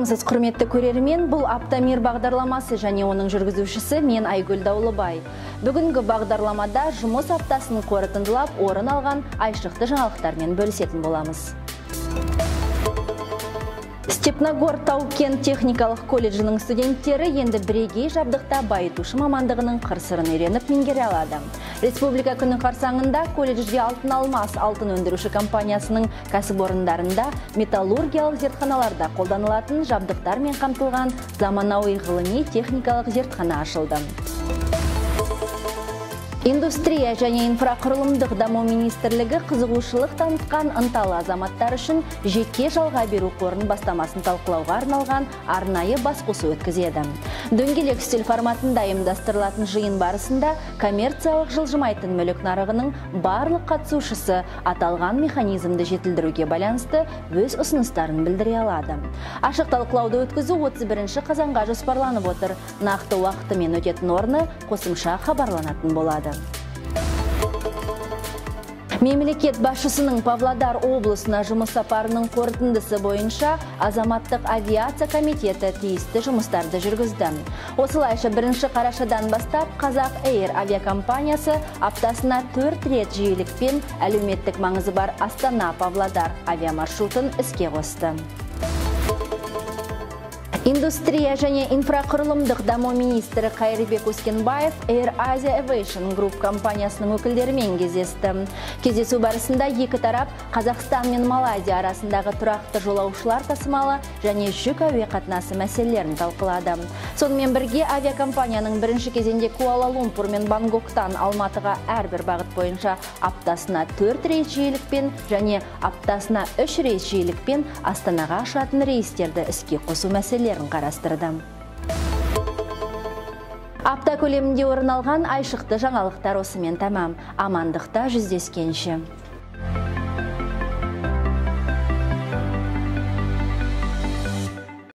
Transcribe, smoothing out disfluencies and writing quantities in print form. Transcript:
Армысыз, құрметті көрермен, бұл Аптамир бағдарламасы және оның жүргізушісі мен, Айгүл Даулыбай. Бүгінгі бағдарламада жұмыс аптасын қорытындылап, орын алған айшықты жаңалықтармен бөлісетін боламыз. Степногор тау-кен техникалық колледжінің студенттері енді бірегей жабдықта байытушы мамандығының қыр-сырын үйреніп, меңгере алады. Республика күні қарсаңында колледжде «Алтын Алмас» алтын өндіруші компаниясының кәсіпорындарында металлургиялық зертханаларда қолданылатын жабдықтармен қамтылған заманауи ғылыми техникалық зертхана ашылды. Индустрия және инфрақұрылымдық даму министрлігі қызығушылық танытқан ынталы азаматтар үшін жеке жалға беру қорын бастамасын талқылауға арналған арнайы басқосу өткізеді. Дөңгелек үстел форматында ұйымдастырылатын жиын барысында коммерциялық жылжымайтын мүлік нарығының барлық қатысушысы аталған механизмді жетілдіруге байланысты өз ұсыныстарын білдіре алады. Ашық талқылауды өткізу 31 қазанға жоспарланып отыр. Нақты уақыты мен өтетін орны қосымша хабарланатын болады. Мемлекет басшысының Павлодар облысына жұмыс сапарының қорытындысы бойынша Азаматтық авиация комитеті тиісті жұмыстарды жүргізді. Осылайша, 1 қарашадан бастап Қазақ Эйр авиакомпаниясы аптасына төрт рет жиілікпен әлеуметтік маңызы бар Астана-Павлодар авиамаршрутын іске қосты. Индустрия және инфрақұрылымдық даму министрі Қайырбек Өскенбаев Air Asia Aviation Group компаниясының өкілдерімен кездесті. Кездесу барысында екі тарап Қазақстан мен Малайзия арасындағы тұрақты жолаушылар тасымалы және жүк әуе қатынасы мәселелерін талқылады. Сонымен бірге авиакомпанияның бірінші кезеңде Куала-Лумпур мен Бангкоктан Алматыға әрбір бағыт бойынша аптасына 4 рейс жиілікпен және аптасына 3 рейс жиілікпен Астанаға ұшатын рейстерді іске қосу мәселелерін қарастырды. Апта көлемінде орын алған айшықты жаңалықтар осымен тәмам. Амандықта жүздескенше.